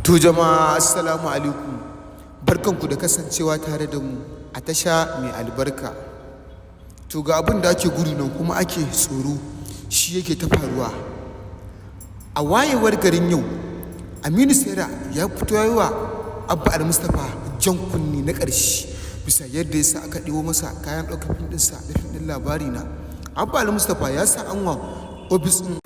To jama'a, assalamu alaikum. Barkanku da kasancewa tare da mu a tasha mai albarka. To, ga abin da ake gudu nan kuma ake tsoro shi yake ta faruwa. A wayewar garin yau, Aminu Saira ya fito ya yi wa Abba Al-Mustapha jan kunni na ƙarshe bisa yadda ya sa aka ɗebo masa kayan ɗaukar fim ɗinsa da fim ɗin Labari Na. Abba Al-Mustapha ya sa an wa ofis ɗin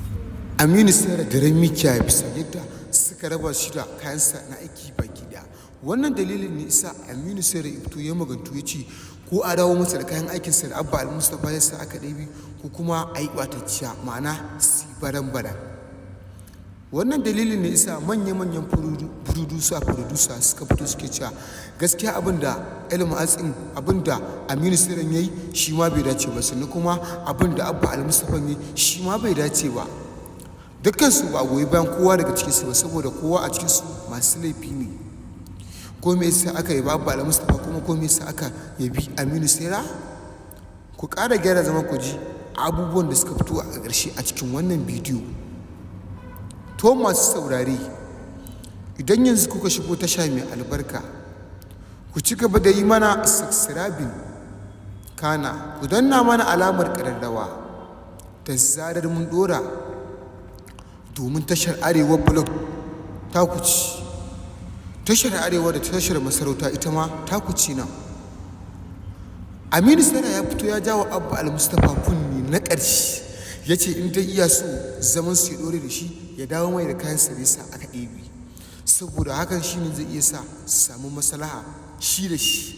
Aminu Saira da mikiya bisa yadda suka raba shi da kayansa na aiki baki ɗaya. Wannan dalilin ne ya sa Aminu Saira ya fito ya magantu, ya ce ko a dawo masa da kayan aikinsa da Abba Al-Mustapha ya sa aka ɗebe, ko kuma a yi ɓatacciya, ma'ana su baran-baran. Wannan dalilin ne ya sa manya-manyan furudusa furudusa suka fito suke cewa gaskiya abin da El Mu'azzin, abin da Aminu Saira ya yi, shi ma bai dace ba, sannan kuma abin da Abba Al-Mustapha ya yi shi ma bai dace ba. Dukkansu ba a goyi bayan kowa daga cikinsu ba, saboda kowa a cikinsu masu laifi ne. Ko me yasa aka yabi Abba Al-Mustapha, kuma ko me yasa aka yabi Aminu Saira? Ku ƙara gyara zama ku ji abubuwan da suka fito a ƙarshe a cikin wannan bidiyo. To masu saurare, idan yanzu kuka shigo tasha mai albarka, ku ci gaba da yi mana subscribing, kana ku danna mana alamar ƙararrawa da zarar mun ɗora, domin tashar Arewa Blog ta ku ci. Tashar Arewa da tashar Masarauta ita ma ta ku ci nan. Aminu Saira ya fito ya jawo Abba Al-Mustapha kunni na ƙarshe, ya ce in dai iya so zaman su ya ɗore da shi, ya dawo mai da kayan sa da ya sa aka ɗebe, saboda hakan shi ne zai iya sa su samu maslaha shi da shi.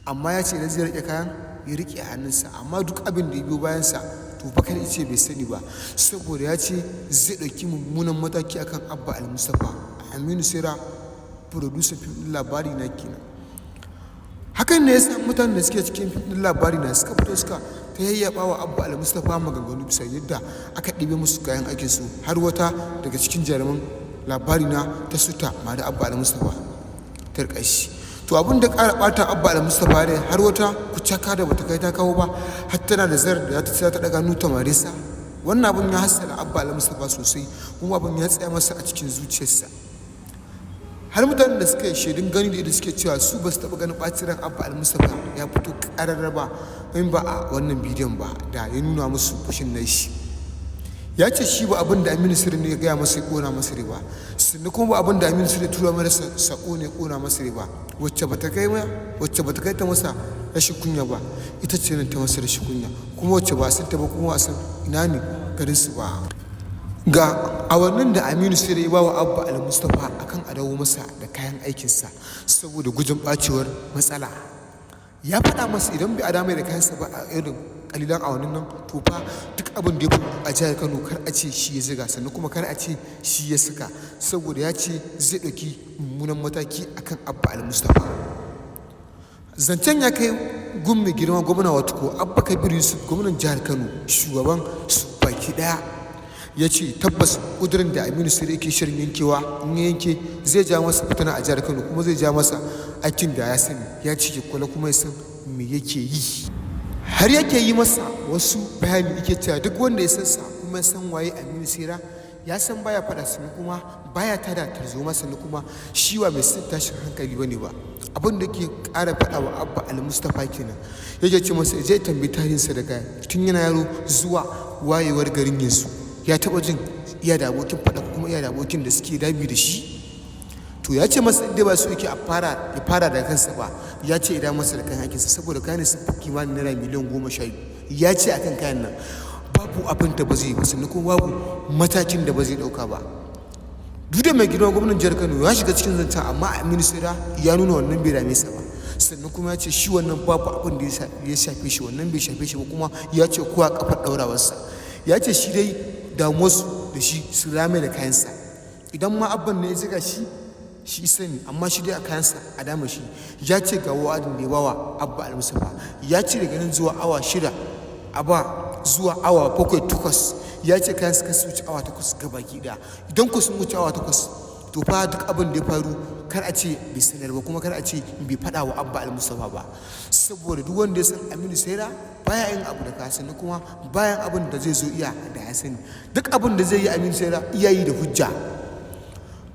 Amma ya ce idan zai riƙe kayan, ya riƙe a hannunsa, amma duk abin da ya biyo bayansa, to fa kar ce bai sani ba, saboda ya ce zai ɗauki mummunan mataki akan Abba Al-Mustapha. Aminu Saira, producer fim ɗin Labari Na kenan. Hakan ne ya sa mutanen da suke cikin fim ɗin Labari Na suka fito suka ta yayyaba wa Abba Al-Mustapha maganganu bisa yadda aka ɗebe musu kayan aikinsu, har wata daga cikin jaruman Labari Na ta suta ma da Abba Al-Mustapha ta riƙa shi. To, abin da ƙara ɓata Abba Al-Mustapha rai, har wata kucaka da bata kai ta kawo ba, har tana da zarar da za ta ɗaga hannu ta mare sa. Wannan abin ya hassala Abba Al-Mustapha sosai, kuma abin ya tsaya masa a cikin zuciyarsa. Har mutanen da suka yi shaidun gani da ido suke cewa su ba su taɓa ganin ɓacin ran Abba Al-Mustapha ya fito ƙarara ba in ba a wannan bidiyon ba da ya nuna musu fushin na shi. Ya ce shi ba abin da Aminu Saira ne ya gaya masa ya ƙona masa rai ba, sannan kuma ba abin da Aminu Saira tura masa saƙo ne ya ƙona masa rai ba. Wacce bata kai ta masa rashin kunya ba, ita ce nan ta masa rashin kunya, kuma wacce ba san ta ba, kuma ba san ina ne garin su ba. Ga awannin da Aminu Saira ya ba wa Abba Al-Mustapha akan a dawo masa da kayan aikinsa saboda gujin ɓacewar matsala. Ya faɗa masa idan bai a mai da kayansa ba a irin ƙalilan awannin nan, to fa duk abin da ya faru a jihar Kano, kar a ce shi ya ziga, sannan kuma kar a ce shi ya saka, saboda ya ce zai ɗauki mummunan mataki akan Abba Al-Mustapha. Zancen ya kai gun mai girma gwamna, wato ko Abba Kabir Yusuf, gwamnan jihar Kano, shugaban su baki ɗaya. Ya ce tabbas ƙudurin da Aminu Saira yake shirin yankewa, in ya yanke, zai ja masa fitina a jihar Kano, kuma zai ja masa aikin da ya sani. Ya ce ya kula kuma ya san me yake yi. Har yake yi masa wasu bayani, yake cewa duk wanda ya san sa kuma ya san waye Aminu Saira, ya san baya faɗa, sannan kuma baya tada tarzoma, sannan kuma shi ba mai son tashin hankali bane ba. Abin da ke ƙara faɗa wa Abba Al-Mustapha kenan, yake ce masa ya je tambayi tarihinsa daga tun yana yaro zuwa wayewar garin yanzu, ya taɓa jin iya da abokin faɗa ko kuma iya da abokin da suke dabi da shi? To, ya ce masa inda ba su yake a fara ya fara da kansa ba. Ya ce idan masa da kayan aikinsa, saboda kayan sun fi kimanin naira miliyan 12. Ya ce akan kayan nan babu abin da ba zai yi ba, sannan kuma babu matakin da ba zai ɗauka ba. Duk da mai girma gwamnan jihar Kano ya shiga cikin zancen, amma Aminu Saira ya nuna wannan bai dame sa ba, sannan kuma ya ce shi wannan babu abin da ya shafe shi, wannan bai shafe shi ba. Kuma ya ce kowa kafar ɗaurawarsa. Ya ce shi dai damuwarsu da shi su rame da kayansa. Idan ma Abban ne ya ziga shi, shi sani, amma shi dai a kayansa a dama shi. Ya ce ga wa'adin da ya bawa Abba Al-Mustapha. Ya ce daga nan zuwa awa 6 a ba zuwa awa 7, 8. Ya ce kayan su kasu wuce awa 8 gabaki ɗaya. Idan ku sun wuce awa 8, to fa duk abin da ya faru, kar a ce bai sanar ba, kuma kar a ce bai faɗa wa Abba Al-Mustapha ba, saboda duk wanda ya san Aminu Saira baya yin abu da ka sani, kuma bayan abin da zai zo iya da ya sani. Duk abin da zai yi, Aminu Saira iya yi da hujja.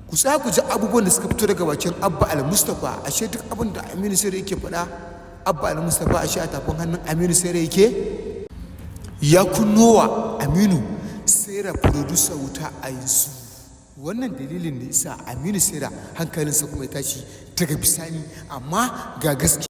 Ku tsaya ku ji abubuwan da suka fito daga bakin Abba Al-Mustapha. Ashe duk abin da Aminu Saira yake faɗa, Abba Al-Mustapha ashe a tafin hannun Aminu Saira yake. Ya kunnowa Aminu Saira producer wuta a yanzu. Wannan dalilin ne isa Aminu Saira hankalinsa kuma ya tashi daga bisani, amma ga gaskiya.